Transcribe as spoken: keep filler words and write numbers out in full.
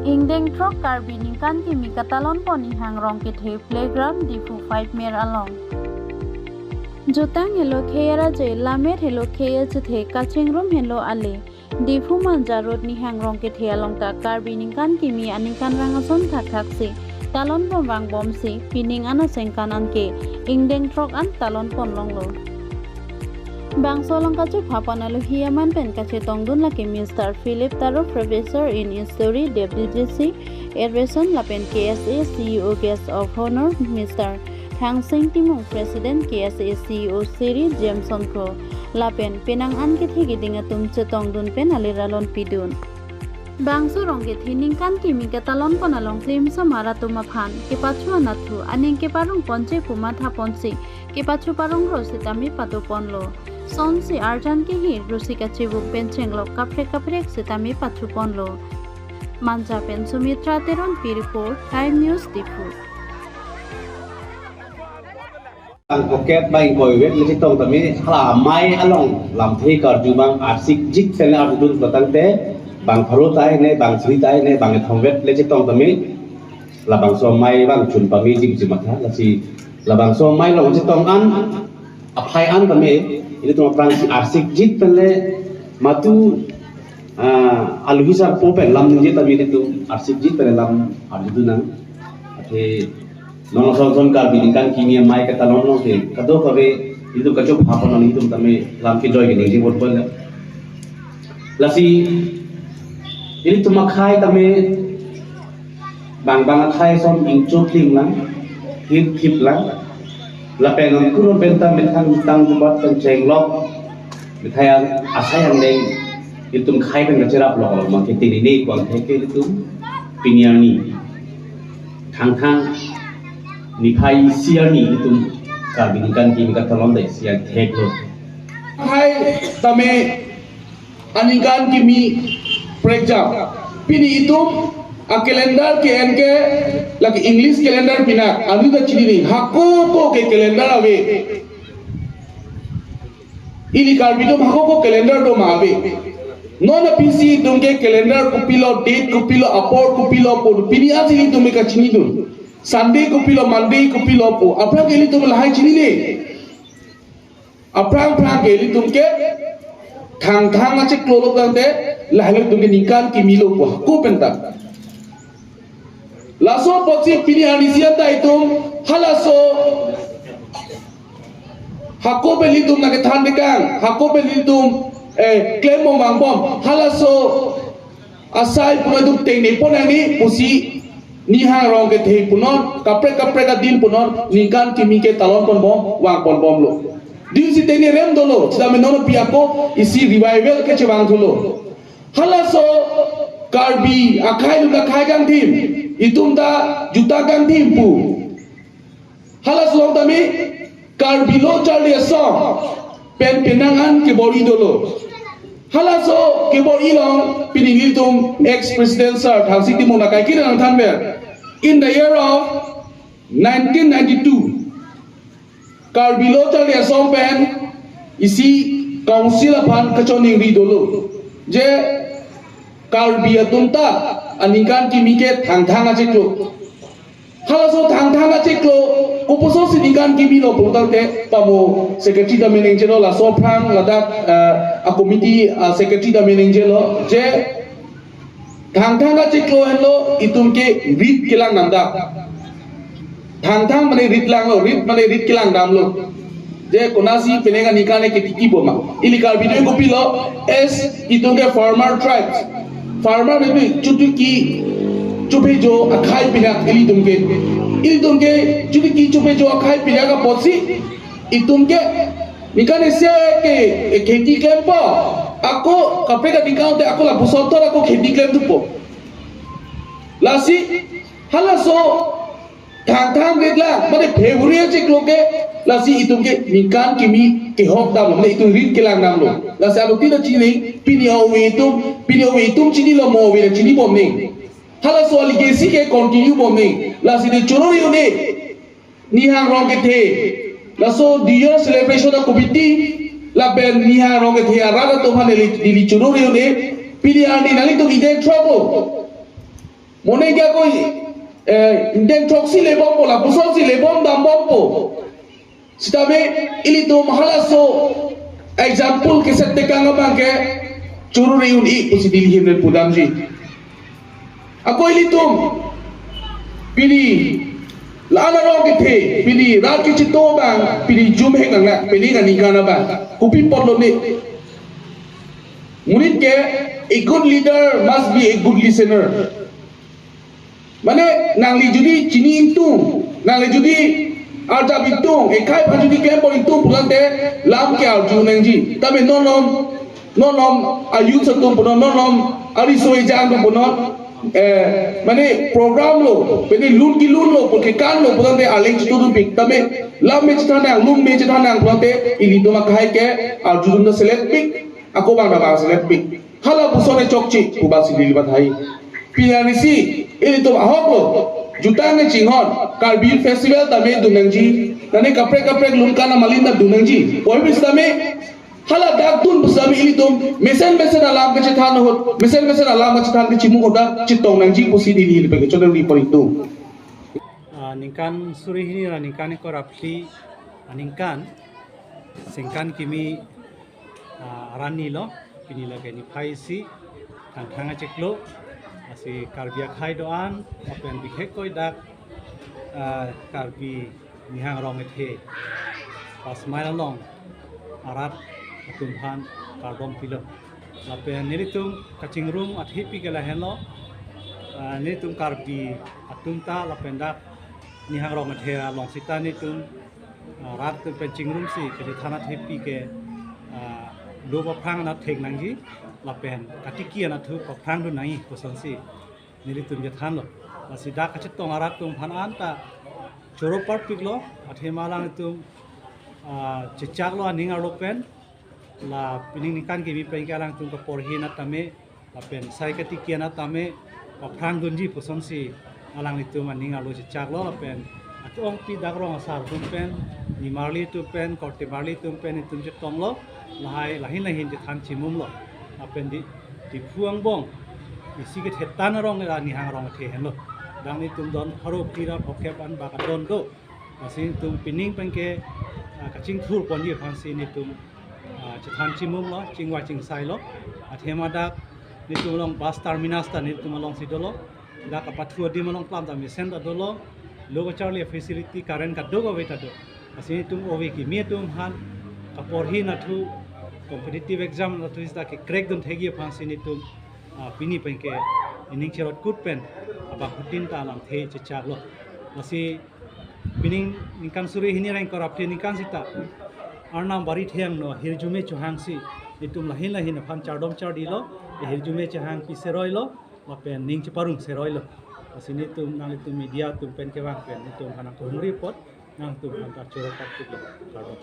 Ingdeng throk Karbi ningkan kimi katalon pon Nihang Rongkethe playground Diphu five mile along. Jutang helo khei araje, lammet helo khei achethe, kachingrum helo ale. Diphu Manja Road Nihang Rongkethe along ta Karbi ningkan kimi aningkanrang ason thakthak si talon pon vangbomsi pining anasengkan anke ingdeng throk an talon pon longlo. Bangso along kachepha pon alohi aman pen kachetongdun lake Mister Philip Taro, Professor in History, W G C Advisor lapen K S A C E O Guest of Honor, Mister Thangsing Timung, President K S A C E O Sri Jameson Kro, lapen penang an kethe keding atum chetongdun pen alir alon pidun. Bangso Rongkethe ningkan kimi katalon pon along klimsomar atum aphan kepachu anathu aning keparong ponche pu matha ponsi kepachu parong ro sitame pado ponlo. Sonsi arjan kehir rusi kachibuk pen chenglok kaprek kaprek sitame pachu ponlo. Manja pen Sumitra Teronpi report, Time News Diphu. Tang koket bang koi wet le chetong tame hala amei along lamthe karju bang arsik jik pen le arjudun pulo tangte bang pharo tahai ne bang sri tahai ne bang kethom wet le chetong tame labangso amei bang chun pame jim jim matha lasi labangso amei along chetong an aphai an tame ilitum aphrangsi arsik jik pen le matu ah, alohi sarpo pen lam ningje tame ilitum arsik jik pen lam arjudun nang. Athe non ason ason Karbi ningkan kimi amei katalon along ke kadokave ilitum kachepha pon nang ilitum tame lam kejoi keningje bot bot la. Lasi ilitum akhei tame bang bang akhei ason ingchot lim lang, hir khip lang. Lapen non kuno benta methang tang jubat pen chenglok methang asai angdeng ilitum khei pen kacherap lok lok mangke tini ne kuang theke ilitum pini arni Thangthang niphai isi arni ilitum Karbi ningkan kimi katalon dai isi an theklo. Hai tame aningkan kimi prekjam. Pini itum a calendar ke-en ke lake English calendar pinak, anu ta chini ni. Hako ko ke calendar ave. Ili Karbi atum hako ko calendar do ma ave. Non aphi si itum ke calendar kopilo, date kopilo, apor kopilo pu. Pini asi itum ke kachinidun. Sunday kopilo, Monday kopilo pu. Aphrang ke ilitum lahai chinine. Aphrang phrang ke ilitum ke Thangthang achiklo lo tangte lahai ilitum ke ningkan kimi lo pu hako penta. Laso apotsi pini arni isi anta itum halaso hako pen ilitum nangkethan dekang, hako pen ilitum eh klem bom vangbom, halaso asai pu non itum tengne pon nangji pusi Nihang Rongkethe pu non, kaprek kaprek adin pu non ningkan kimi ke talon ponbom, vang ponbomlo. Diphu si tengne rem dolo, sitame non aphi ako isi revival kechevang thulo. Halaso Karbi akhei atum ta khei kangthim, itum ta juta kangthim pu. Halaso along tame Karbi Lo Charli Asong pen penang an kebor-i dolo. Halaso kebor-i along pini nelitum ex-president sir Thangsing Timung nangkai kiri nangthanver. In the year of nineteen ninety-two, Karbi Lo Charli Asong pen isi council aphan kachoningri dolo. Je Karbi atum ta aningkan kimi ke Thangthang achiklo. Halaso Thangthang achiklo koposo si ningkan kimi lo pulo tangte pamo secretary ta me ningjelo, laso aphrang ladak, eh, a committee, ah, secretary ta me ningjelo. Je Thangthang achiklo henlo itum ke rit kelang damdak. Thangthang mane rit langlo, rit mane rit kelang damlo. Je konasi penang aningkan ke tiki boma. Ili Karbi atum kopilo, as itum ke farmer tribes. Farmer mane chotiki chophejo akhei pinak ilitum ke. Ilitum ke chotiki chophejo akhei pinak apotsi itum ke ningkan isi ke, eh, kheti klempo. Ako kaprek aningkan te ako lapuson tor ako kheti klem thupo. Lasi halaso Thangthang rit lang, mane February achiklo ke, lasi itum ke ningkan kimi kehok damlo, mane itum rit kelang damlo. Lasi anu tina chini, pini ove itum, pini ove itum chinilo, mo ove ta chinibom nang. Halaso a legacy ke continue bom nang. Lasi ne choro ri une. Nihang Rongkethe, laso New Year celebration a committee lapen Nihang Rongkethe arat atum aphan neli, neli choro ri une, pini arni nanglitum ide throk lo. Mane ke ako, eh, ingdeng throksi lebompo, lapuson si lebom dambompo. Sitame ilitum halaso example kesetekang abang ke choro-re un-e pusi neli ahin pen pudamji. Ako ilitum pini la-an arong kethe, pini rat kechito abang pini jumhek nanglang, pini aningkan abang. Kopi apotlo ne? Monit ke, a good leader must be a good listener. Mane nangli jodi chini ingtung, nangli jodi arjap ingtung, ekhai aphan jodi klem bor ingtung pulote lam ke arju nangji. Tame non non, non non a-youth atum punon, non non ariso ejang atum punon, eh, mane program lo, pini lun kelun lo, pu kekan lo pulote aleng chitudunpik. Tame lam me chethan nang, lun me chethan nang pulote ilitum akhai ke arjudun ta seletpik, ako abang ta abang seletpik. Hala puson e chokche pu bang si neli batai. Pini arnisi ilitum ahok lo, jutang ne chinghon, Karbi Festival tame dun nangji, mane kaprek kaprek lun kana malin ta dun nangji. Oi, pusitame hala dak dun pusitame ilitum mesen mesen alam kechethan ahut, mesen mesen alam kechethan kechimung ahut ta chetong nangji pusi neli ahin pen kechonri pon ingtung. Ah, ningkan suri hini ra ningkan ingkoi ra phli aningkan, Sengkan Kimi, ah, arni lo, pini lake niphai isi, Thangthang achiklo, lasi Karbi akhai do-an, lapen bihek koi dak, ah, Karbi Nihang Rong Kethe, Pasmai along arat atum aphan kardom pilo. Lapen nelitum kachingrum athepi ke lahenlo, ah, nelitum Karbi atum ta lapen dak Nihang Rong Kethe along sita nelitum, ah, rat atum pen chingrumsi kachethan athepi ke, ah, lo paphrang anathek nangji, lapen katiki anatthu paphrang dun nangji pusonsi nelitum chethanlo. Lasi dak kachetong arat atum aphan anta choro parpiklo, athema alangtum, ah, chechaklo aning arlo pen, la pini ningkan kimi pen ke alangtum kaporhi anat tame, lapen sai katiki anat tame, paphrang dunji pusonsi alanglitum aning arlo chechaklo, lapen atong pi dak rong asar atum pen, nimarli atum pen, korte marli atum pen itum chetonglo, lahai lahin lahin chethan chimumlo. Lapen di, Diphu angbong isi kethetan arong la Nihang Rong Kethe henlo. Dak nelitum don pharo phli ra phokep an bak adon do. Lasi nelitum pining pen ke, ah, kachingthur ponji aphansi nelitum, ah, chethan chimumlo, chingvai chingsailo. Athema dak nelitum along bus terminus ta nelitum alongsi dolo. Dak kapathu adim along plam ta mesen ta dolo. Lo kacharli facility, current kadokave ta do. Lasi nelitum ove kimi atum aphan kaporhi anatthu, competitive exam anatthu sita ke crack dun thekji aphansi nelitum, ah, pini pen ke ining cherot kut pen abang hudin ta alamthe chechaklo. Lasi pining ningkan suri hini ra ingkoi ra phli aningkan sita Arnam Bari Theng no hirjume chohangsi nelitum lahin lahin aphan chardom chardilo, hirjume chohang pi seroilo, lapen ning cheparong seroilo. Lasi nelitum nanglitum media atum pen kevang pen nelitum aphan nangkehumri apot, nangtum aphan ta choro parpiklo. Kardom.